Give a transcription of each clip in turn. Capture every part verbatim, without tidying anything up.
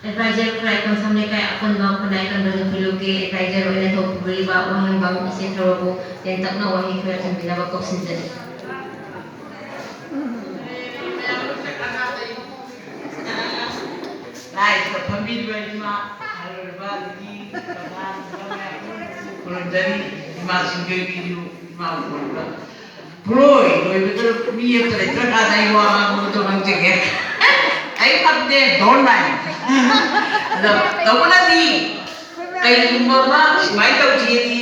Adviser ꯈꯨꯔꯥꯏ ꯀꯣꯟꯁꯥꯝ ꯂꯩꯀꯥꯏ ꯑꯀꯟꯕ ꯈꯨꯟꯅꯥꯏ ꯀꯟꯕ ꯅꯨꯄꯤ ꯂꯨꯞꯀꯤ ꯑꯦꯗꯚꯥꯏꯖꯔ ꯑꯣꯏꯅ ꯊꯧꯄꯨꯔꯤꯕ ꯋꯥꯍꯦꯡꯕꯝ ꯏꯆꯦ ꯊꯧꯔꯕꯨ ꯇꯦꯟꯇꯛꯅ ꯋꯥꯍꯩ ꯈꯔ ꯊꯝꯕꯤꯅꯕ ꯀꯧꯁꯤꯟꯖꯔꯤ꯫ ꯂꯥꯏꯁꯤꯗ ꯐꯝꯕꯤꯔꯤꯕ ꯏꯃꯥ ꯑꯍꯜ ꯑꯣꯏꯔꯕ ꯑꯗꯒꯤ ꯄ꯭ꯔꯙꯥꯟ ꯃꯌꯥꯝ ꯈꯨꯔꯨꯝꯖꯔꯤ꯫ ꯏꯃꯥꯁꯤꯡꯒꯤ ꯑꯣꯏꯕꯤꯌꯨ, ꯏꯃꯥ ꯑꯣꯏꯔꯕ ꯄꯨꯔꯣꯏ ꯂꯣꯏꯕꯗ ꯃꯤ ꯑꯃꯇ ꯂꯩꯇ꯭ꯔꯀꯥꯟꯗ ꯑꯩ ꯋꯥ ꯉꯥꯡꯕꯗꯣ ꯉꯥꯡꯖꯒꯦ꯫ ꯑꯩ ꯐꯠꯇꯦ, don't mind꯫ ꯑꯗꯣ ꯇꯧꯕꯅꯗꯤ ꯀꯩꯒꯨꯝꯕ ꯑꯃ ꯁꯨꯃꯥꯏꯅ ꯇꯧꯁꯤꯗꯤ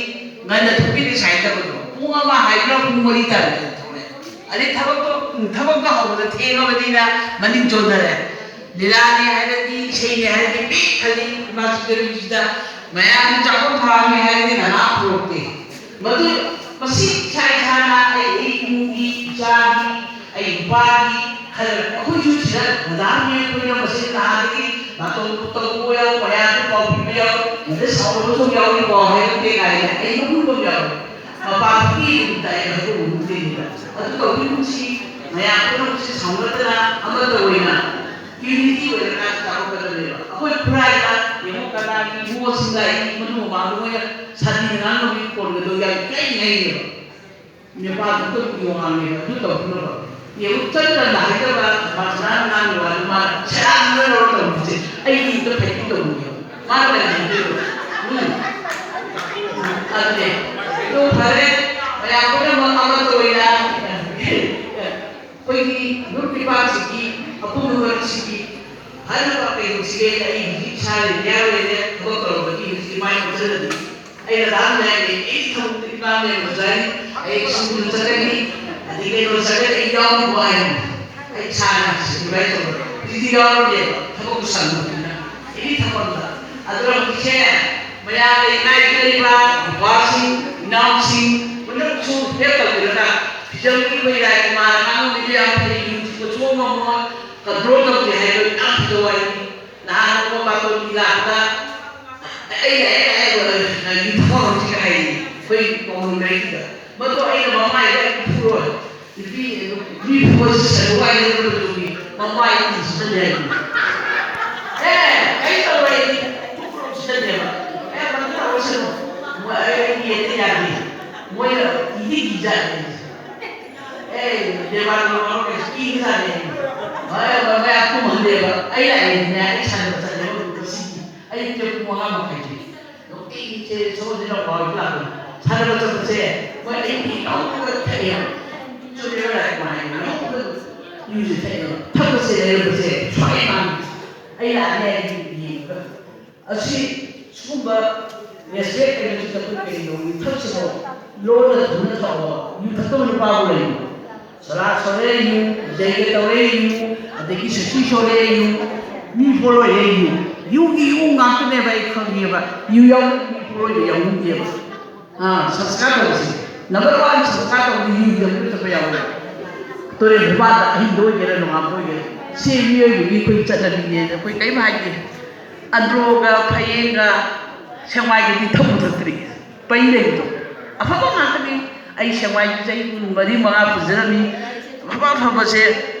ꯉꯟꯅ ꯊꯣꯛꯄꯤꯔꯦ ꯁꯨꯃꯥꯏꯅ ꯇꯧꯕꯗꯣ꯫ ꯄꯨꯡ ꯑꯃ ꯍꯥꯏꯗꯨꯅ ꯄꯨꯡ ꯃꯔꯤ ꯇꯥꯔꯦ ꯊꯣꯛꯂꯛꯑꯦ꯫ ꯑꯗꯩ ꯊꯕꯛꯇꯣ, ꯎꯝ, ꯊꯕꯛꯇꯣ ꯍꯧꯕꯗ ꯊꯦꯡꯉꯕꯅꯤꯅ ꯃꯅꯤꯡ ꯆꯣꯟꯊꯔꯦ꯫ ꯂꯤꯂꯥꯅꯦ ꯍꯥꯏꯔꯗꯤ, ꯏꯁꯩꯅꯦ ꯍꯥꯏꯔꯗꯤ ꯄꯤꯛ ꯊꯜꯂꯤ ꯏꯃꯥ ꯁꯤꯗ꯫ ꯃꯌꯥꯝꯒꯤ ꯆꯥꯛꯈꯨꯝ ꯐꯥꯔꯝꯃꯦ ꯍꯥꯏꯔꯗꯤ ꯅꯅꯥ ꯄꯨꯔꯛꯇꯦ꯫ ꯃꯗꯨ, ꯃꯁꯤ ꯏꯁꯥ ꯏꯁꯥꯅ ꯑꯩ, ꯑꯩ ꯏꯃꯨꯡꯒꯤ, ꯏꯆꯥꯒꯤ, ꯑꯩ ꯅꯨꯄꯥꯒꯤ ꯈꯜꯂꯒ ꯑꯩꯈꯣꯏꯁꯨ ꯁꯤꯗ ꯃꯦꯗꯥꯝꯅꯦ ꯑꯩꯈꯣꯏꯅ ꯃꯁꯤ ꯅꯍꯥꯟꯗꯒꯤ ꯅꯥꯇꯣꯟ ꯇꯧꯕ ꯌꯥꯎ, ꯃꯌꯥꯝꯗ ꯄꯥꯎ ꯄꯤꯕ ꯌꯥꯎ, ꯑꯗꯩ ꯁꯥꯎꯅꯕꯁꯨ ꯌꯥꯎꯏꯀꯣ ꯍꯥꯏꯔꯛꯇꯦ ꯀꯥꯏꯅ ꯑꯩ ꯃꯒꯨꯟ ꯌꯥꯎꯏ꯫ ꯃꯄꯥꯟ ꯄꯨꯈ꯭ꯔꯤ ꯑꯗꯨꯝ ꯇꯥꯏ ꯍꯥꯏꯕ ꯎꯕꯗꯩꯗ꯫ ꯑꯗꯨ ꯇꯧꯗꯣꯏ ꯄꯨꯟꯁꯤ ꯃꯌꯥꯝ ꯄꯨꯝꯅꯃꯛꯁꯤ ꯁꯥꯎꯅꯗꯅ ꯑꯃꯠꯇ ꯑꯣꯏꯅ ꯌꯨꯅꯤꯇꯤ ꯑꯣꯏꯔꯀꯥꯟꯗ ꯆꯥꯎꯈꯠꯀꯗꯕꯅꯦꯕ꯫ ꯑꯩꯈꯣꯏ ꯈꯨꯔꯥꯏꯗ ꯌꯦꯡꯉꯣ, ꯀꯅꯥꯒꯤ ꯏꯕꯨꯡꯉꯣꯁꯤꯡꯗ ꯑꯩ ꯃꯅꯨꯡ ꯃꯃꯥꯡꯗ ꯃꯣꯏꯅ ꯁꯥꯊꯤꯅ ꯉꯥꯡꯅꯕꯒꯤ ꯀꯣꯟꯒꯗꯣ ꯌꯥꯝ ꯏꯀꯥꯏ ꯏꯀꯥꯏꯅꯩꯌꯦꯕ꯫ ꯅꯨꯄꯥꯗꯨ ꯑꯗꯨꯝ ꯌꯣꯡꯉꯥꯡꯉꯦꯕ ꯑꯗꯨ ꯇꯧꯗꯅꯕ꯫ ꯌꯦꯡꯉꯨ, ꯆꯠꯇꯅ ꯍꯥꯏꯖꯕ ꯃꯥꯁꯅꯥꯅ ꯉꯥꯡꯉꯤꯕ ꯋꯥꯗꯨ ꯃꯥꯅ ꯁꯦꯔꯥꯟꯅꯅ ꯂꯧꯔ ꯇꯧꯔꯤꯁꯦ꯫ ꯑꯩꯗꯤ ꯏꯗ ꯐꯩꯗꯤ ꯇꯧꯅꯤꯡꯉꯦꯕ꯫ ꯃꯥꯅ ꯀꯔꯤ ꯍꯥꯏꯗꯣꯏꯕ? ꯎꯝ꯫ ꯑꯗꯨꯅꯦ꯫ ꯑꯗꯨ ꯐꯔꯦ, ꯃꯌꯥꯝ ꯄꯨꯝꯅꯃꯛ ꯑꯃꯠꯇ ꯑꯣꯏꯅ ꯑꯩꯈꯣꯏꯒꯤ ꯒ꯭ꯔꯨꯞ ꯅꯤꯄꯥꯟꯁꯤꯒꯤ ꯑꯄꯨꯟꯕ ꯃꯔꯤꯁꯤꯒꯤ ꯐꯅꯕ ꯀꯩꯗꯧꯁꯤꯒꯦ? ꯑꯩ ꯍꯧꯖꯤꯛ ꯏꯁꯥ ꯔꯤꯇꯥꯌꯔ ꯑꯣꯏꯔꯦ, ꯊꯕꯛ ꯇꯧꯔꯝꯕꯒꯤ ꯍꯧꯖꯤꯛ ꯃꯥꯏ ꯑꯣꯟꯁꯤꯜꯂꯗꯤ ꯑꯩꯅ ꯂꯥꯛꯑꯝ ꯌꯥꯏꯅꯦ꯫ ꯑꯩ ꯊꯕꯛꯇꯨ ꯏꯃꯥ ꯃꯌꯥꯝ ꯑꯣꯖꯥꯒꯤ ꯑꯩ ꯁ꯭ꯀꯨꯜꯗ ꯆꯠꯀꯅꯤ, ꯑꯗꯩ ꯀꯩꯅꯣ ꯆꯠꯀꯅꯤ, ꯑꯩ ꯌꯥꯎꯅꯤꯀꯣ ꯍꯥꯏꯅꯤ꯫ ꯑꯩ ꯏꯁꯥꯅ ꯁꯦꯀ꯭ꯔꯤꯐꯥꯏꯁ ꯇꯧꯔꯒ ꯍꯧꯖꯤꯛꯇꯤ ꯌꯥꯎꯔꯅꯦꯕ, ꯊꯕꯛꯇꯨ ꯁꯪꯕꯅꯤꯅ꯫ ꯑꯩꯒꯤ ꯊꯕꯛꯇ꯫ ꯑꯗꯨꯅ ꯍꯧꯖꯤꯛꯁꯦ ꯃꯌꯥꯝ ꯂꯩ, ꯏꯃꯥ ꯏꯕꯦꯟ ꯂꯩꯕ, ꯅꯨꯄꯥꯁꯤꯡ, ꯏꯅꯥꯎꯁꯤꯡ ꯄꯨꯝꯅꯃꯛꯁꯨ ꯍꯦꯜꯞ ꯇꯧꯕꯤꯔꯒ ꯐꯤꯖꯪꯒꯤ ꯑꯩꯈꯣꯏ ꯂꯥꯏ ꯏꯃꯥꯅ ꯉꯥꯡꯉꯝꯃꯤꯗꯨ ꯌꯥꯝ ꯐꯩ, ꯌꯨꯝꯁꯤꯡꯗ ꯁꯣꯛ ꯉꯝꯃꯣꯏ, ꯀꯟꯇ꯭ꯔꯣꯜ ꯇꯧꯒꯦ ꯍꯥꯏꯕ ꯌꯥꯝ ꯐꯖꯕ ꯋꯥꯔꯤꯅꯤ꯫ ꯅꯍꯥꯟ ꯅꯣꯡꯃ ꯕꯥꯇꯣꯟꯒꯤ ꯂꯥꯛꯄꯗ ꯑꯩꯅ ꯍꯦꯛ ꯍꯥꯏꯕ ꯌꯨꯝꯊꯣꯡ ꯍꯧꯖꯤꯛ ꯍꯥꯏꯔꯤ ꯑꯩꯈꯣꯏ ꯄꯥꯎꯗꯝ ꯂꯩꯔꯤꯗ꯫ ꯃꯗꯨ ꯑꯩꯅ ꯃꯃꯥꯏꯗ ꯑꯩ ꯐꯨꯔꯣꯏ꯫ ꯅꯨꯄꯤ, ꯃꯤ ꯐꯨꯕꯁꯤ ꯁꯦꯔꯧ ꯍꯥꯏꯅ ꯃꯗꯨꯒꯤ ꯃꯃꯥꯏ ꯎꯁꯤꯠꯇꯕ ꯌꯥꯏ꯫ ꯑꯦ! ꯏ ꯁꯥꯟꯅꯩ꯫ ꯃꯌꯥꯝ, ꯃꯌꯥꯝ ꯇꯨꯝꯍꯟꯗꯦꯕ꯫ ꯑꯩ ꯂꯥꯛꯑꯦꯗꯤꯅꯦ, ꯑꯩ ꯁꯥꯟꯅꯕ ꯆꯠꯂꯦꯕ ꯉꯁꯤꯗꯤ꯫ ꯑꯌꯨꯛꯇ ꯄꯨꯡ ꯃꯉꯥ ꯃꯈꯥꯏꯗꯒꯤ꯫ ꯅꯨꯡꯇꯤꯒꯤ ꯏꯆꯦ ꯁꯣꯝꯁꯤꯅ ꯋꯥꯔꯜ ꯂꯥꯛꯄꯅꯤ꯫ ꯁꯥꯟꯅꯕ ꯆꯠꯄꯁꯦ ꯃꯣꯏ ꯑꯌꯨꯛꯀꯤ ꯌꯥꯍꯧꯕꯒ ꯊꯛꯑꯦꯕ꯫ ꯆꯨꯝꯃꯦꯕ ꯂꯥꯏ ꯀꯃꯥꯏꯅ ꯌꯥꯍꯧꯕꯒ ꯌꯨꯁꯦ ꯊꯛꯑꯦꯕ꯫ ꯊꯛꯄꯁꯦ ꯂꯩꯔꯛꯄꯁꯦ ꯁ꯭ꯋꯥꯏ ꯃꯥꯡꯉꯤ꯫ ꯑꯩ ꯂꯥꯛꯑꯅꯤ ꯍꯥꯏꯗꯤ ꯌꯦꯡꯉꯒ꯫ ꯑꯁꯤ ꯁꯤꯒꯨꯝꯕ ꯔꯦꯁꯄꯦꯛ ꯂꯩꯕꯁꯤꯗ ꯑꯩꯈꯣꯏ ꯀꯔꯤ ꯇꯧꯅꯤ? ꯊꯛꯁꯤꯀꯣ, ꯂꯣꯟꯅ ꯊꯨꯝꯅ ꯊꯛꯑꯣ꯫ ꯌꯨ ꯊꯛꯇꯕ ꯅꯨꯄꯥꯕꯨ ꯂꯩꯕ꯭ꯔꯣ? ꯁꯣꯔꯥ ꯁꯣꯔꯦ ꯌꯨ, ꯖꯩꯒ ꯇꯧꯔꯦ ꯌꯨ, ꯑꯗꯒꯤ ꯁꯨꯁꯤ ꯁꯣꯔꯦ ꯌꯨ, ꯃꯤ ꯄꯣꯂꯣꯏꯔꯦ ꯌꯨ꯫ ꯌꯨꯒꯤ ꯌꯨ ꯉꯥꯛꯇꯅꯦꯕ ꯑꯩ ꯈꯪꯉꯦꯕ꯫ ꯌꯨ ꯌꯥꯎꯗꯕ ꯃꯤ ꯄꯣꯂꯣꯏꯕ ꯌꯥꯎꯅꯤꯡꯗꯦꯕ꯫ ꯑꯥ, ꯁꯪꯁꯀꯥꯔ ꯇꯧꯕꯁꯦ꯫ ꯅꯝꯕꯔ ꯋꯥꯟ ꯁꯪꯁꯀꯥꯔ ꯇꯧꯕꯗꯤ ꯌꯨ ꯌꯥꯎꯗꯕ ꯆꯠꯄ ꯌꯥꯎꯋꯦꯕ꯫ ꯇꯨꯔꯦꯜ ꯃꯄꯥꯟꯗ ꯑꯍꯤꯡꯗ ꯑꯣꯏꯒꯦꯔꯥ ꯅꯣꯡꯉꯥꯟꯕ ꯑꯣꯏꯒꯦꯔꯥ꯫ ꯁꯤ ꯃꯤꯑꯣꯏꯕꯒꯤ ꯑꯩꯈꯣꯏ ꯆꯠꯅꯕꯤꯅꯦꯅ ꯑꯩꯈꯣꯏ ꯀꯔꯤꯝ ꯍꯥꯏꯗꯦ꯫ ꯑꯟꯗ꯭ꯔꯣꯒ ꯐꯌꯦꯡꯒ ꯁꯦꯛꯃꯥꯏꯒꯗꯤ ꯊꯛꯄꯨ ꯊꯛꯇ꯭ꯔꯤ꯫ ꯄꯩ ꯂꯩꯕꯗꯣ꯫ ꯑꯐꯕ ꯉꯥꯛꯇꯅꯤ꯫ ꯑꯩ ꯁꯦꯛꯃꯥꯏꯒꯤ ꯆꯍꯤ ꯀꯨꯟ ꯃꯔꯤ ꯃꯉꯥ ꯄꯨꯖꯔꯝꯃꯤ꯫ ꯑꯐꯕ ꯑꯐꯕꯁꯦ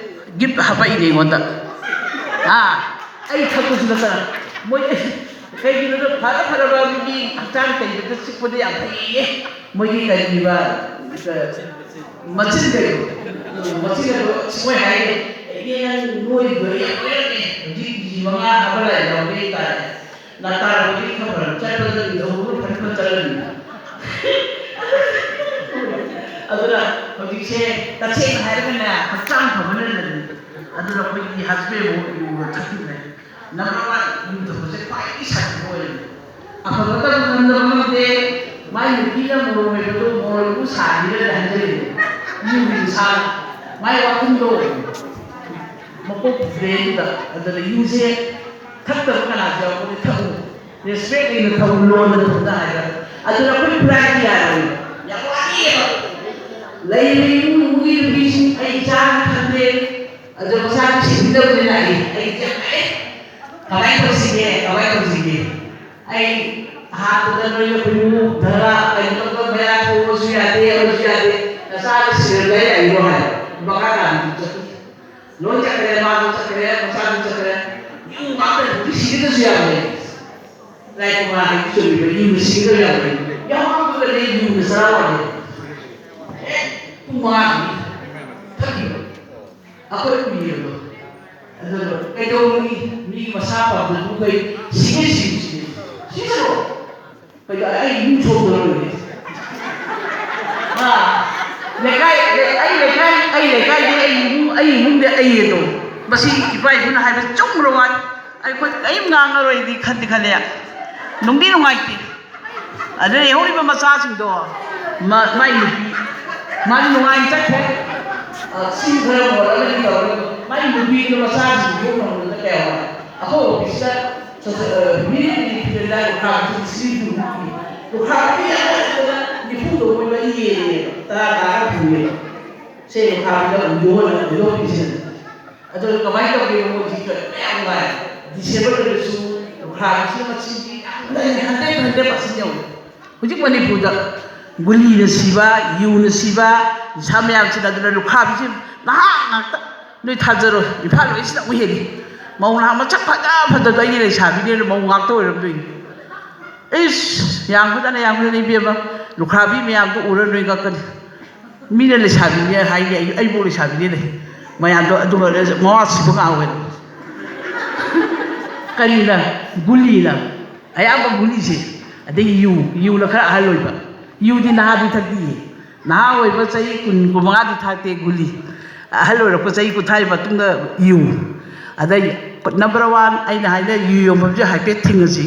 ꯒꯤꯐ ꯍꯥꯄꯛꯏꯅꯦ ꯑꯩꯉꯣꯟꯗ꯫ ꯑꯥ, ꯑꯩ ꯊꯛꯄꯁꯨ ꯅꯠꯇꯅ꯫ ꯃꯣꯏ ꯀꯩꯒꯤꯅꯣꯗ ꯐꯔ ꯐꯔꯕ ꯃꯤꯒꯤ ꯍꯛꯆꯥꯡ ꯇꯩꯕꯗ ꯆꯤꯛꯄꯗ ꯌꯥꯝ ꯐꯩꯌꯦ꯫ ꯃꯣꯏꯒꯤ ꯀꯔꯤꯕ, ꯃꯆꯤꯟ ꯀꯩꯅꯣ? ꯃꯆꯤꯟ ꯑꯗꯣ ꯑꯁ ꯃꯣꯏ ꯍꯥꯏꯔꯦ, "ꯑꯩꯅꯦ ꯅꯪ ꯅꯣꯏꯗꯣ ꯌꯥꯝ ꯅꯣꯏꯔꯝꯃꯦ꯫ ꯍꯧꯖꯤꯛ ꯀꯦ ꯖꯤ ꯃꯉꯥ ꯍꯥꯞꯄ ꯂꯩꯔꯝꯃꯦ ꯇꯥꯔꯦ꯫ ꯅꯥꯇꯥꯔꯕꯨꯗꯤ ꯈꯔ ꯐꯔ ꯆꯠꯄꯗ ꯅꯤꯡꯊꯧꯕꯅ ꯐꯖ ꯐꯖ ꯆꯠꯂꯅꯤ꯫" ꯑꯗꯨꯅ ꯍꯧꯖꯤꯛꯁꯦ ꯇꯁꯦꯡꯅ ꯍꯥꯏꯔꯒꯅꯦ, ꯍꯛꯆꯥꯡ ꯐꯕꯅ ꯂꯟꯅꯤ꯫ ꯑꯗꯨꯅ ꯑꯩꯈꯣꯏꯒꯤ ꯍꯁꯕꯦꯟ ꯑꯃꯨꯛ ꯌꯨꯒ ꯊꯛꯈꯤꯕꯅꯦ꯫ ꯅꯝꯕꯔ ꯋꯥꯟ ꯌꯨ ꯊꯛꯄꯁꯦ ꯈ꯭ꯋꯥꯏꯗꯒꯤ ꯁꯥꯊꯤꯕ ꯑꯣꯏꯔꯦ꯫ ꯑꯐꯕ ꯇꯧꯕ ꯉꯝꯗꯕ ꯉꯝꯗꯦ꯫ ꯃꯥꯏ ꯅꯨꯄꯤꯅ ꯃꯣꯔꯣꯛ ꯃꯦꯠꯄꯗꯣ ꯃꯣꯔꯣꯛ ꯏꯕꯨ ꯁꯥꯍꯟꯈꯤꯗ꯭ꯔꯅ ꯍꯟꯖꯜꯂꯤꯅꯦ꯫ ꯌꯨꯒꯤ ꯅꯤꯁꯥꯅ꯫ ꯃꯥꯏ ꯋꯥꯈꯜꯗꯣ ꯃꯀꯣꯛ ꯕ꯭ꯔꯦꯟꯗꯨꯗ꯫ ꯑꯗꯨꯅ ꯌꯨꯁꯦ ꯊꯛꯇꯕ ꯀꯅꯥꯁꯨ ꯌꯥꯎꯕꯅꯤ꯫ ꯊꯛꯎ꯫ ꯔꯦꯁꯄꯦꯛ ꯂꯩꯅ ꯊꯛꯎ, ꯂꯣꯟꯅ ꯊꯛꯎ ꯍꯥꯏꯕ꯫ ꯑꯗꯨꯅ ꯑꯩꯈꯣꯏ ꯄ꯭ꯔꯥꯏꯗꯇꯤ ꯌꯥꯔꯣꯏ꯫ ꯌꯥꯝ ꯋꯥꯠꯂꯤꯑꯕ꯫ ꯂꯩꯔꯤꯕ ꯏꯃꯨꯡ ꯏꯃꯨꯡꯒꯤ ꯅꯨꯄꯤꯁꯤꯡ ꯑꯩ ꯏꯆꯥꯅ ꯈꯪꯗꯦ꯫ ꯑꯗꯣ ꯃꯁꯥꯁꯨ ꯁꯤꯡꯒꯗꯕꯅꯤꯅ ꯑꯩ, ꯑꯩ ꯌꯥꯝ ꯍꯩ꯫ ꯀꯃꯥꯏꯅ ꯇꯧꯁꯤꯒꯦ? ꯀꯃꯥꯏꯅ ꯇꯧꯁꯤꯒꯦ? ꯑꯩ ꯑꯍꯥꯟꯕꯗ ꯅꯣꯏꯅ ꯈꯣꯏꯃꯨ ꯙꯔꯥ ꯀꯩꯅꯣ ꯇꯧꯕ ꯃꯌꯥ ꯊꯣꯛꯑꯁꯨ ꯌꯥꯗꯦ, ꯑꯃꯁꯨ ꯌꯥꯗꯦ꯫ ꯅꯆꯥꯗ ꯁꯤꯔꯝꯗꯥꯏ ꯂꯥꯛꯏꯔꯣ ꯍꯥꯏ꯫ ꯕꯀꯥ ꯇꯥꯕꯤꯗꯨ ꯆꯠꯂꯤ꯫ ꯂꯣꯏ ꯆꯠꯈ꯭ꯔꯦ, ꯃꯥꯁꯨ ꯆꯠꯈ꯭ꯔꯦ, ꯃꯆꯥꯁꯨ ꯆꯠꯈ꯭ꯔꯦ꯫ ꯌꯨ ꯉꯥꯛꯇ ꯍꯧꯖꯤꯛ ꯁꯤꯒꯗꯕꯁꯨ ꯌꯥꯝ ꯂꯩ꯫ ꯂꯥꯏ ꯀꯨꯝꯃꯥ ꯍꯥꯏꯗꯤ ꯆꯨꯝꯃꯤꯕ, ꯌꯨꯝꯗ ꯁꯤꯒꯗꯕ ꯌꯥꯝ ꯂꯩ꯫ ꯌꯥꯝ ꯉꯥꯛꯇꯒꯗꯤ ꯌꯨꯝꯗ ꯆꯔꯥ ꯋꯥꯠꯂꯦ꯫ ꯍꯦꯛ ꯄꯨꯡ ꯃꯉꯥꯗꯒꯤ ꯊꯛꯈꯤꯕ꯫ ꯑꯩꯈꯣꯏ ꯎꯏꯌꯦꯕ꯫ ꯑꯗꯨꯒ ꯀꯩꯗꯧꯔꯨꯅꯤ? ꯃꯤꯒꯤ ꯃꯁꯥ ꯄꯥꯝꯖꯕ ꯃꯈꯩ ꯁꯤꯒꯦ ꯁꯤꯁꯤ ꯁꯤꯖꯔꯣ꯫ ꯀꯩꯗꯧ ꯑꯩ ꯏꯃꯨꯡ ꯁꯣꯛꯇꯅ ꯂꯣꯏꯔꯦ꯫ ꯑꯥ, ꯂꯩꯀꯥꯏ ꯑꯩ ꯂꯩꯀꯥꯏ ꯑꯩ ꯂꯩꯀꯥꯏꯗꯤ ꯑꯩ ꯏꯃꯨꯡ ꯑꯩ ꯏꯃꯨꯡꯗꯤ ꯑꯩ ꯑꯗꯣ ꯃꯁꯤ ꯏꯄꯥ ꯏꯄꯨꯅ ꯍꯥꯏꯕ ꯆꯨꯝꯕ꯭ꯔ ꯋꯥꯅꯤ꯫ ꯑꯩꯈꯣꯏ ꯀꯔꯤꯝ ꯉꯥꯡꯉꯔꯣꯏꯗꯤ ꯈꯟꯗꯤ ꯈꯜꯂꯦ꯫ ꯅꯨꯡꯗꯤ ꯅꯨꯡꯉꯥꯏꯇꯦ꯫ ꯑꯗꯨꯅ ꯌꯦꯡꯍꯧꯔꯤꯕ ꯃꯆꯥꯁꯤꯡꯗꯣ ꯃꯥꯏ ꯅꯨꯄꯤ ꯃꯥꯗꯤ ꯅꯨꯡꯉꯥꯏꯅ ꯆꯠꯈ꯭ꯔꯦ꯫ ꯁꯤꯡ ꯈꯔ ꯍꯣꯜꯂꯒꯗꯤ ꯇꯧꯔꯒ ꯃꯥꯏ ꯅꯨꯄꯤꯗꯣ ꯃꯆꯥꯁꯤꯡ ꯌꯣꯛꯅꯕꯗ ꯀꯌꯥ ꯋꯥꯏ꯫ ꯑꯩꯈꯣꯏ ꯑꯣꯐꯤꯁꯇ ꯃꯤꯅꯤꯠ ꯂꯨꯈ꯭ꯔꯥꯕꯤꯁꯤ ꯂꯤꯁꯤꯡ ꯅꯤꯐꯨ ꯂꯨꯈ꯭ꯔꯥꯕꯤ ꯑꯃꯗ ꯅꯤꯐꯨꯗꯣ ꯃꯣꯏ ꯃꯔꯤ ꯌꯦꯜꯂꯦꯕ ꯇꯔꯥ ꯇꯔꯥ ꯐꯪꯉꯦꯕ꯫ ꯁꯦ ꯂꯨꯈ꯭ꯔꯥꯕꯤꯗ ꯑꯃꯨꯛ ꯌꯣꯜꯂꯒ ꯌꯣꯛꯄꯤꯁꯤꯅ ꯑꯗꯣ ꯀꯃꯥꯏꯅ ꯇꯧꯒꯦ? ꯃꯣꯏꯁꯤ ꯃꯌꯥꯝ ꯅꯨꯡꯉꯥꯏ꯫ ꯗꯤꯁꯦꯕꯜ ꯑꯣꯏꯔꯁꯨ ꯂꯨꯈ꯭ꯔꯥꯕꯤꯁꯤꯅ ꯃꯁꯤꯡꯗꯤ ꯌꯥꯝ ꯂꯩ, ꯍꯟꯗ꯭ꯔꯦꯠ ꯍꯟꯗ꯭ꯔꯦꯠ ꯄꯥꯔꯁꯦꯟ ꯌꯧꯏ꯫ ꯍꯧꯖꯤꯛ ꯃꯅꯤꯄꯨꯔꯗ ꯒꯨꯂꯤꯅ ꯁꯤꯕ, ꯌꯨꯅ ꯁꯤꯕ, ꯅꯤꯁꯥ ꯃꯌꯥꯝꯁꯤꯅ ꯑꯗꯨꯅ ꯂꯨꯈ꯭ꯔꯥꯕꯤꯁꯤ ꯅꯍꯥ ꯉꯥꯛꯇ꯫ ꯅꯣꯏ ꯊꯥꯖꯔꯣꯏ, ꯏꯝꯐꯥꯜ ꯂꯣꯏꯁꯤꯅ ꯑꯃꯨꯛ ꯍꯦꯜꯂꯤ꯫ ꯃꯧ ꯅꯍꯥ ꯃꯁꯛ ꯐꯖ ꯐꯖꯕꯗꯣ ꯑꯩꯒꯤ ꯂꯩꯁꯥꯕꯤꯅꯦꯅ ꯃꯧ ꯉꯥꯛꯇ ꯑꯣꯏꯔꯝꯗꯣꯏꯅꯤ꯫ ꯏꯁ ꯌꯥꯝꯈ꯭ꯔꯖꯥꯠꯅꯤ, ꯌꯥꯝꯈ꯭ꯔꯖꯥꯠꯅꯤ ꯏꯕꯦꯝꯃ꯫ ꯂꯨꯈ꯭ꯔꯥꯕꯤ ꯃꯌꯥꯝꯗꯣ ꯎꯔ ꯅꯣꯏ ꯉꯛꯀꯅꯤ꯫ ꯃꯤꯅ ꯂꯩꯁꯥꯕꯤꯅꯦ ꯍꯥꯏꯅꯤ, ꯑꯩ ꯑꯩꯕꯨ ꯂꯩꯁꯥꯕꯤꯅꯦ ꯂꯩ꯫ ꯃꯌꯥꯝꯗꯣ ꯑꯗꯨꯒ ꯃꯋꯥ ꯁꯤꯕ ꯉꯥꯎꯋꯦ꯫ ꯀꯔꯤꯅ? ꯒꯨꯂꯤꯅ꯫ ꯑꯌꯥꯝꯕ ꯒꯨꯂꯤꯁꯦ꯫ ꯑꯗꯩ ꯌꯨ, ꯌꯨꯅ ꯈꯔ ꯑꯍꯜ ꯑꯣꯏꯕ꯫ ꯌꯨꯗꯤ ꯅꯍꯥꯗꯤ ꯊꯛꯇꯤꯌꯦ꯫ ꯅꯍꯥ ꯑꯣꯏꯕ ꯆꯍꯤ ꯀꯨꯟ, ꯀꯨꯟꯃꯉꯥꯗꯤ ꯊꯛꯇꯦ ꯒꯨꯂꯤ꯫ ꯑꯍꯜ ꯑꯣꯏꯔꯛꯄ ꯆꯍꯤ ꯀꯨꯟꯊ꯭ꯔꯥꯒꯤ ꯃꯇꯨꯡꯗ ꯌꯨ꯫ ꯑꯗꯩ ꯅꯝꯕꯔ ꯋꯥꯟ ꯑꯩꯅ ꯍꯥꯏꯅ ꯌꯨ ꯌꯣꯟꯐꯝꯁꯦ ꯍꯥꯏꯐꯦꯠ ꯊꯤꯡꯉꯁꯤ,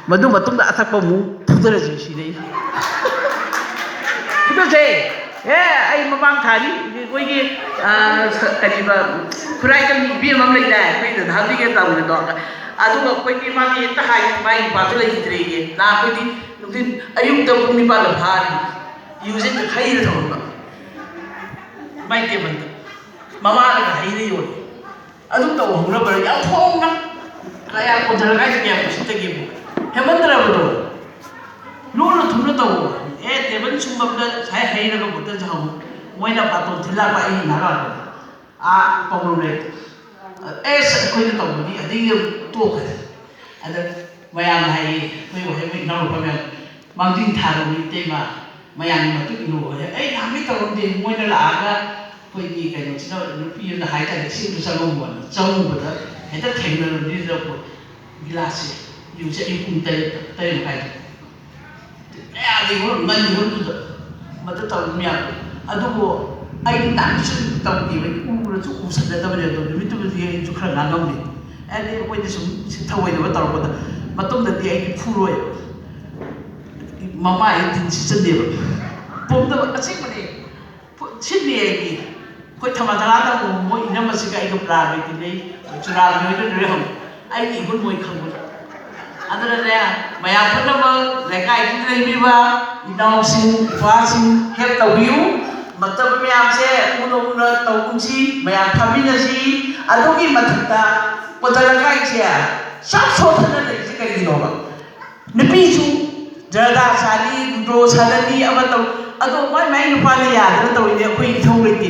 ꯃꯗꯨ ꯃꯇꯨꯡꯗ ꯑꯊꯛꯄ ꯑꯃꯨꯛ ꯐꯨꯊꯔꯁꯤ ꯁꯤꯅꯤ꯫ ꯐꯨꯊꯁꯦ꯫ ꯑꯦ ꯑꯩ ꯃꯃꯥꯡ ꯊꯥꯅꯤ ꯑꯩꯈꯣꯏꯒꯤ ꯀꯔꯤꯕ ꯈꯨꯔꯥꯏ ꯀꯝꯃꯤ ꯏꯕꯦꯝ ꯑꯃ ꯂꯩꯗꯥꯏ ꯑꯩꯈꯣꯏꯗ ꯅꯍꯥꯟꯗꯒꯤ ꯇꯧꯔꯤꯗꯣ꯫ ꯑꯗꯨꯒ ꯑꯩꯈꯣꯏꯒꯤ ꯃꯥꯒꯤ ꯍꯦꯛꯇ ꯍꯥꯏ ꯃꯥꯒꯤ ꯅꯨꯄꯥꯁꯨ ꯂꯩꯈꯤꯗ꯭ꯔꯦꯌꯦ꯫ ꯅꯍꯥꯟ ꯑꯩꯈꯣꯏꯗꯤ ꯅꯨꯡꯊꯤꯟ ꯑꯌꯨꯛꯇ ꯄꯨꯡ ꯅꯤꯄꯥꯟꯗ ꯐꯥꯔꯤ꯫ ꯌꯨꯁꯦ ꯍꯩꯔ ꯊꯝꯃꯝꯕ꯫ ꯃꯥꯏ ꯇꯦꯕꯜꯗ꯫ ꯃꯃꯥꯅꯒ ꯍꯩꯔ ꯌꯣꯜꯂꯤ꯫ ꯑꯗꯨ ꯇꯧꯍꯧꯅꯕ ꯌꯥꯝ ꯐꯣꯡꯅ꯫ ꯀꯌꯥ ꯀꯣꯟꯊꯔꯛ ꯍꯥꯏꯁꯦ ꯀꯌꯥ ꯎꯁꯤꯠꯇꯒꯦꯕꯨ꯫ ꯍꯦꯃꯟꯗ꯭ꯔꯕꯗꯣ꯫ ꯂꯨꯅ ꯊꯨꯅ ꯇꯧꯑꯣ꯫ ꯑꯦ ꯇꯦꯕꯜ ꯁꯨꯝꯕꯝꯗ ꯉꯁꯥꯏ ꯍꯩꯔꯒ ꯕꯣꯇꯜꯁꯦ ꯍꯧ꯫ ꯃꯣꯏꯅ ꯕꯥꯇꯣꯟ ꯊꯤꯜꯂꯛꯄ ꯑꯩ ꯅꯥꯔꯛꯑꯒ꯫ ꯑꯥ ꯄꯧꯔꯝꯂꯦ꯫ ꯑꯦꯁ ꯑꯩꯈꯣꯏꯅ ꯇꯧꯕꯗꯤ ꯑꯗꯩ ꯇꯣꯛꯈ꯭ꯔꯦ꯫ ꯑꯗ ꯃꯌꯥꯝꯅ ꯍꯥꯏꯌꯦ ꯑꯩꯈꯣꯏ ꯋꯥꯍꯩ ꯏꯅꯥꯎꯅꯨꯄꯥ ꯃꯌꯥꯝ ꯃꯥꯡꯖꯤꯟ ꯊꯥꯔꯕꯅꯤ ꯏꯇꯩꯃ꯫ ꯃꯌꯥꯝꯒꯤ ꯃꯇꯨꯡ ꯏꯜꯂꯨ ꯍꯥꯏ꯫ ꯑꯩ ꯅꯍꯥꯟꯒꯩ ꯇꯧꯔꯝꯗꯦ꯫ ꯃꯣꯏꯅ ꯂꯥꯛꯑꯒ ꯑꯩꯈꯣꯏꯒꯤ ꯀꯩꯅꯣꯁꯤꯅ ꯅꯨꯄꯤ ꯑꯃꯅ ꯍꯥꯏꯇꯥꯔꯦ, "ꯏꯁꯤꯡꯗꯨ ꯆꯪꯉꯝꯃꯣꯅ", ꯆꯪꯉꯨꯕꯗ ꯍꯦꯛꯇ ꯊꯦꯡꯅꯔꯝꯗ꯭ꯔꯤꯗ ꯒꯤꯂꯥꯁꯁꯦ, ꯌꯨꯁꯦ ꯑꯌꯨꯛ ꯄꯨꯡ ꯇꯔꯦꯠ, ꯇꯔꯦꯠ ꯃꯈꯥꯏꯗ ꯀꯌꯥꯗꯒꯤ ꯍꯧꯔ ꯉꯜꯂꯤꯉꯩꯗꯨꯗ ꯃꯗꯨ ꯇꯧꯔꯤ ꯃꯌꯥꯝꯗꯣ꯫ ꯑꯗꯨꯕꯨ ꯑꯩꯗꯤ ꯅꯍꯥꯟꯁꯨ ꯇꯧꯗꯦꯕ, ꯑꯩꯗꯤ ꯎꯔꯁꯨ ꯎꯁꯟꯅꯗꯕꯅꯦ꯫ ꯑꯗꯣ ꯅꯨꯃꯤꯠꯇꯨꯃꯗꯤ ꯑꯩꯁꯨ ꯈꯔ ꯉꯥꯡꯉꯝꯃꯦ꯫ ꯍꯥꯏꯗꯤ ꯑꯩꯈꯣꯏꯗꯤ ꯁꯨꯝ ꯁꯤ ꯊꯧꯑꯣꯏꯗꯕ ꯇꯧꯔꯛꯄꯗ ꯃꯇꯨꯡꯗꯗꯤ ꯑꯩꯗꯤ ꯐꯨꯔꯣꯏꯕ꯫ ꯃꯃꯥꯏ ꯇꯤꯟ ꯁꯤꯠꯆꯟꯗꯦꯕ꯫ ꯄꯣꯝꯗꯕ ꯑꯁꯦꯡꯕꯅꯦ꯫ ꯁꯤꯠꯂꯤ ꯑꯩꯗꯤ꯫ ꯑꯩꯈꯣꯏ ꯊꯝꯕꯥꯜ ꯊꯔꯥꯗ ꯑꯃꯨꯛ ꯃꯣꯏ ꯏꯅꯝꯃꯁꯤꯒ ꯑꯩꯒ ꯄ꯭ꯂꯥꯟꯒ ꯇꯤꯟꯅꯩ꯫ ꯆꯨꯔꯥꯜꯒꯤ ꯍꯣꯏꯗ ꯂꯣꯏ ꯍꯪꯉꯨ꯫ ꯑꯩꯒꯤ ꯏꯍꯨꯟ ꯃꯣꯏ ꯈꯪꯕꯗ꯫ ꯑꯗꯨꯅꯅꯦ, ꯃꯌꯥꯝ ꯄꯨꯝꯅꯃꯛ ꯂꯩꯀꯥꯏꯁꯤꯗ ꯂꯩꯕꯤꯕ ꯏꯅꯥꯎꯁꯤꯡ, ꯏꯄ꯭ꯋꯥꯁꯤꯡ help ꯇꯧꯕꯤꯌꯨ꯫ ꯃꯇꯝ ꯃꯌꯥꯝꯁꯦ ꯎꯅ ꯎꯅ ꯇꯧꯒꯨꯝꯁꯤ, ꯃꯌꯥꯝ ꯐꯝꯃꯤꯟꯅꯁꯤ꯫ ꯑꯗꯨꯒꯤ ꯃꯊꯛꯇ ꯀꯣꯟꯊ ꯂꯩꯀꯥꯏꯁꯦ ꯆꯥꯛ ꯁꯣꯛꯊꯅ ꯂꯩꯔꯤꯁꯦ ꯀꯩꯒꯤꯅꯣꯕ? ꯅꯨꯄꯤꯁꯨ ꯖꯔꯗꯥ ꯁꯥꯅꯤ, ꯂꯨꯗꯣ ꯁꯥꯟꯅꯅꯤ, ꯑꯃ ꯇꯧ꯫ ꯑꯗꯣ ꯃꯥꯏ ꯃꯥꯏ ꯅꯨꯄꯥꯅ ꯌꯥꯗꯅ ꯇꯧꯔꯤꯅꯦ, ꯑꯩꯈꯣꯏ ꯏꯊꯧ ꯂꯩꯇꯦ꯫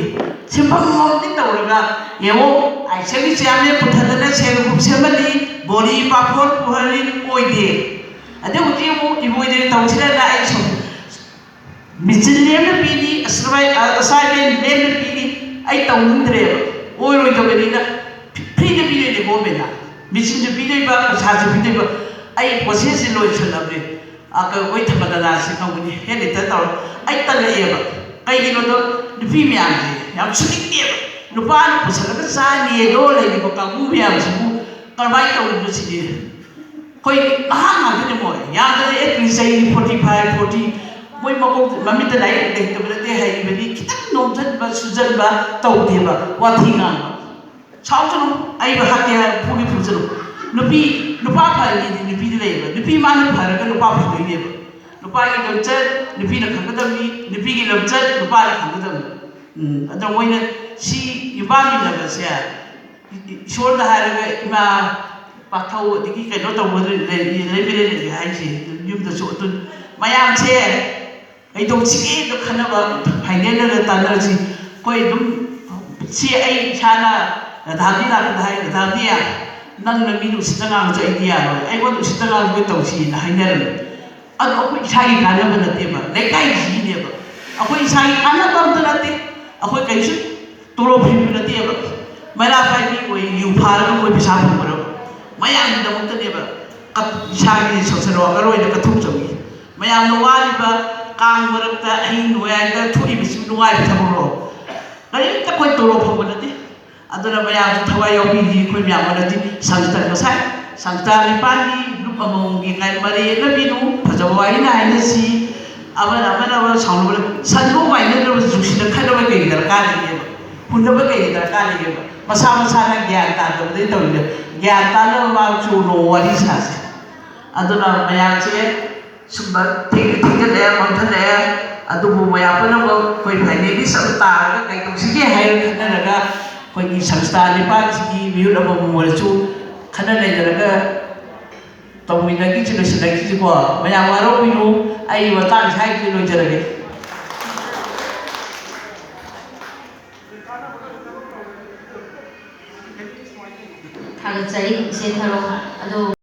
ꯁꯤꯟꯐꯝ ꯑꯃꯗꯤ ꯇꯧꯔꯒ ꯌꯦꯡꯉꯣ, ꯑꯥꯏꯁꯦꯜꯒꯤ ꯆꯤꯌꯥꯔꯃꯦꯟ ꯄꯨꯊꯗꯅ ꯁꯦꯜ ꯒ꯭ꯔꯨꯞ ꯁꯦꯝꯍꯜꯂꯤ, ꯕꯣꯔꯤ ꯄꯥꯐꯣꯔ ꯄꯨꯍꯜꯂꯤ, ꯑꯣꯏꯗꯦ꯫ ꯑꯗꯩ ꯍꯧꯖꯤꯛ ꯑꯃꯨꯛ ꯏꯕꯣꯏꯗ ꯇꯧꯁꯤꯔꯅ ꯑꯩ ꯁꯨꯝ ꯃꯦꯆꯤꯟ ꯂꯦꯝꯅ ꯄꯤꯔꯤ, ꯑꯁꯥꯏ-, ꯑꯁꯥꯏꯟꯃꯦꯟ ꯂꯦꯝꯅ ꯄꯤꯔꯤ, ꯑꯩ ꯇꯧꯅꯤꯡꯗ꯭ꯔꯦꯕ, ꯑꯣꯏꯔꯣꯏꯗꯕꯅꯤꯅ꯫ ꯐ꯭ꯔꯤꯗ ꯄꯤꯔꯤꯅꯦ ꯒꯣꯔꯃꯦꯟꯅ, ꯃꯦꯆꯤꯟꯁꯨ ꯄꯤꯗꯣꯏꯕ, ꯄꯩꯁꯥꯁꯨ ꯄꯤꯗꯣꯏꯕ꯫ ꯑꯩ ꯄ꯭ꯔꯣꯁꯦꯁꯁꯤ ꯂꯣꯏꯁꯜꯂꯕꯅꯦ꯫ ꯑ, ꯀ-, ꯑꯩꯈꯣꯏ ꯊꯝꯕꯥꯜ ꯗꯗꯥꯁꯤ ꯈꯪꯕꯅꯤ, ꯍꯦꯟ ꯂꯤꯇꯔ ꯇꯧꯔ꯫ ꯑꯩ ꯇꯜꯂꯛꯑꯦꯕ꯫ ꯀꯩꯒꯤꯅꯣꯗꯣ, ꯅꯨꯄꯤ ꯃꯌꯥꯝꯁꯦ ꯌꯥꯝ ꯁꯨꯅꯤꯡꯗꯦꯕ꯫ ꯅꯨꯄꯥꯅ ꯄꯨꯁꯜꯂꯒ ꯆꯥꯅꯤꯗꯣ ꯂꯩꯔꯤꯕ ꯀꯥꯡꯕꯨ ꯃꯌꯥꯝꯁꯤꯕꯨ ꯀꯔꯝꯍꯥꯏꯅ ꯇꯧꯔꯤꯅꯣ ꯁꯤꯅꯤ꯫ ꯑꯩꯈꯣꯏ ꯅꯍꯥ ꯉꯥꯛꯇꯅꯦ ꯃꯣꯏ꯫ ꯌꯥꯝꯗ꯭ꯔꯗꯤ at least ꯆꯍꯤ forty five, forty꯫ ꯃꯣꯏ ꯃꯀꯣꯛ ꯃꯃꯤꯠꯇ ꯂꯥꯏꯔꯤꯛ ꯂꯩꯇꯕ ꯅꯠꯇꯦ, ꯍꯩꯕꯅꯤ꯫ ꯈꯤꯇꯪ ꯅꯣꯝꯁꯤꯟꯕ, ꯁꯨꯖꯟꯕ ꯇꯧꯗꯦꯕ, ꯋꯥꯊꯤ ꯉꯥꯡꯕ꯫ ꯁꯥꯎꯖꯅꯨ, ꯑꯩꯕꯨ ꯍꯥꯠꯀꯦ ꯍꯥꯏ ꯐꯨꯒꯤ ꯐꯨꯖꯅꯨ꯫ ꯅꯨꯄꯤ, ꯅꯨꯄꯥ ꯐꯔꯤꯗꯤ ꯅꯨꯄꯤꯗ ꯂꯩꯌꯦꯕ꯫ ꯅꯨꯄꯤ ꯃꯥꯅ ꯐꯔꯒ ꯅꯨꯄꯥ ꯐꯗꯣꯏꯅꯦꯕ꯫ ꯅꯨꯄꯥꯒꯤ ꯂꯝꯆꯠ ꯅꯨꯄꯤꯅ ꯈꯪꯒꯗꯕꯅꯤ, ꯅꯨꯄꯤꯒꯤ ꯂꯝꯆꯠ ꯅꯨꯄꯥꯅ ꯈꯪꯒꯗꯕꯅꯤ꯫ ꯎꯝ, ꯑꯗꯣ ꯃꯣꯏꯅ ꯁꯤ ꯌꯨꯝꯕꯥꯟꯃꯤꯟꯅꯕꯁꯦ ꯏꯁꯣꯔꯗ ꯍꯥꯏꯔꯒ ꯏꯃꯥ ꯄꯥꯊꯧ ꯑꯗꯒꯤ ꯀꯩꯅꯣ ꯇꯧꯕ ꯂꯩ-, ꯂꯩ-, ꯂꯩꯃꯔꯦꯟ ꯂꯩꯔꯦ ꯍꯥꯏꯁꯦ ꯌꯨꯝꯗꯁꯨ꯫ ꯑꯗꯨ ꯃꯌꯥꯝꯁꯦ ꯀꯩꯗꯧꯁꯤꯒꯦꯗ ꯈꯟꯅꯕ ꯐꯥꯏꯅꯦꯜꯗ ꯇꯥꯟꯅꯔꯁꯤ꯫ ꯑꯩꯈꯣꯏ ꯑꯗꯨꯝ ꯁꯤ ꯑꯩ ꯏꯁꯥꯅ ꯔꯥꯙꯥꯕꯤ ꯂꯥꯛꯄꯗ ꯍꯥꯏ, "ꯔꯥꯙꯥꯕꯤ, ꯅꯪꯅ ꯃꯤ ꯎꯁꯤꯠꯇ ꯉꯥꯡꯕꯁꯨ ꯑꯩꯗꯤ ꯌꯥꯔꯣꯏ, ꯑꯩꯉꯣꯟꯗ ꯎꯁꯤꯠꯇ ꯉꯥꯡꯕ ꯇꯧꯁꯤꯅ" ꯍꯥꯏꯅꯔꯝꯃꯤ꯫ ꯑꯗꯣ ꯑꯩꯈꯣꯏ ꯏꯁꯥꯒꯤ ꯀꯥꯟꯅꯕ ꯅꯠꯇꯦꯕ, ꯂꯩꯀꯥꯏꯒꯤꯅꯦꯕ꯫ ꯑꯩꯈꯣꯏ ꯏꯁꯥꯒꯤ ꯀꯥꯟꯅꯕ ꯑꯝꯇ ꯅꯠꯇꯦ꯫ ꯑꯩꯈꯣꯏ ꯀꯩꯁꯨ ꯇꯣꯂꯣꯞ ꯄꯤꯕ ꯅꯠꯇꯦꯕ꯫ ꯃꯩꯔꯥ ꯄꯥꯏꯕꯤ ꯑꯣꯏ, ꯌꯨ ꯐꯥꯔꯒ ꯑꯩꯈꯣꯏ ꯄꯩꯁꯥ ꯐꯪꯕꯅꯣ? ꯃꯌꯥꯝꯒꯤꯗꯃꯛꯇꯅꯦꯕ꯫ ꯀꯠ-, ꯏꯁꯥꯒꯤ social worker ꯑꯣꯏꯅ ꯀꯠꯊꯣꯛꯆꯕꯅꯤ꯫ ꯃꯌꯥꯝꯅ ꯋꯥꯔꯤꯕ ꯀꯥꯡ ꯃꯔꯛꯇ ꯑꯍꯤꯡ ꯅꯣꯡꯌꯥꯏꯗ ꯊꯣꯛꯏꯕꯁꯤ ꯅꯨꯡꯉꯥꯏꯕ ꯊꯕꯛꯂꯣ? ꯀꯔꯤꯝꯇ ꯑꯩꯈꯣꯏ ꯇꯣꯂꯣꯞ ꯐꯪꯕ ꯅꯠꯇꯦ꯫ ꯑꯗꯨꯅ ꯃꯌꯥꯝꯁꯨ ꯊꯋꯥꯏ ꯌꯥꯎꯕꯤꯔꯤ꯫ ꯑꯩꯈꯣꯏ ꯃꯌꯥꯝ ꯑꯃꯅꯗꯤ ꯁꯪꯁꯇꯟ ꯉꯁꯥꯏ ꯁꯪꯁꯇꯥꯟ ꯅꯤꯄꯥꯟꯒꯤ group ꯑꯃꯃꯝꯒꯤ ꯉꯥꯏ ꯃꯔꯩ ꯌꯦꯠꯅꯕꯤꯅꯨ꯫ ꯐꯖꯕ ꯋꯥꯔꯤꯅ ꯍꯥꯏꯅꯁꯤ꯫ ꯑꯃꯅ ꯑꯃꯅ ꯑꯃ ꯁꯥꯎꯅꯕ, ꯁꯟꯗꯣꯛ ꯄꯥꯏꯅꯗꯅꯕ ꯅꯨꯡꯁꯤꯅ ꯈꯠꯅꯕ ꯀꯩ ꯗꯔꯀꯥꯔ ꯂꯩꯒꯦꯕ? ꯍꯨꯟꯅꯕ ꯀꯩ ꯗꯔꯀꯥꯔ ꯂꯩꯒꯦꯕ? ꯃꯁꯥ ꯃꯁꯥꯅ ꯒ꯭ꯌꯥꯟ ꯇꯥꯗꯕꯗꯩ ꯇꯧꯔꯤꯅꯦ꯫ ꯒ꯭ꯌꯥꯟ ꯇꯥꯅꯕ ꯃꯥ ꯆꯨꯅꯣ ꯋꯥꯔꯤ ꯁꯥꯁꯦ꯫ ꯑꯗꯨꯅ ꯃꯌꯥꯝꯁꯦ ꯁꯨꯝꯕ ꯊꯦꯡꯁꯨ ꯊꯦꯡꯖꯤꯜꯂꯛꯑꯦ, ꯃꯥꯡꯊꯜꯂꯛꯑꯦ꯫ ꯑꯗꯨꯕꯨ ꯃꯌꯥꯝ ꯄꯨꯝꯅꯃꯛ ꯑꯩꯈꯣꯏ finalist ꯑꯃ ꯇꯥꯔꯒ ꯀꯩꯗꯧꯁꯤꯒꯦ ꯍꯥꯏꯔ ꯈꯟꯅꯔꯒ ꯑꯩꯈꯣꯏꯒꯤ ꯁꯪꯁꯊꯥ ꯅꯤꯄꯥꯟꯁꯤꯒꯤ ꯃꯤꯍꯨꯠ ꯑꯃꯃꯝ ꯑꯣꯏꯔꯁꯨ ꯈꯟꯅ ꯅꯩꯅꯔꯒ ꯇꯧꯃꯤꯟꯅꯈꯤꯁꯤ, ꯂꯣꯏꯁꯤꯟꯅꯈꯤꯁꯤꯀꯣ꯫ ꯃꯌꯥꯝ ꯋꯥꯔꯧꯕꯤꯅꯨ, ꯑꯩ ꯃꯇꯥꯡ ꯁ꯭ꯋꯥꯏꯗ ꯂꯣꯏꯖꯔꯒꯦ꯫ ꯊꯥꯒꯠꯆꯔꯤ ꯏꯆꯦ ꯊꯔꯣ꯫ ꯑꯗꯣ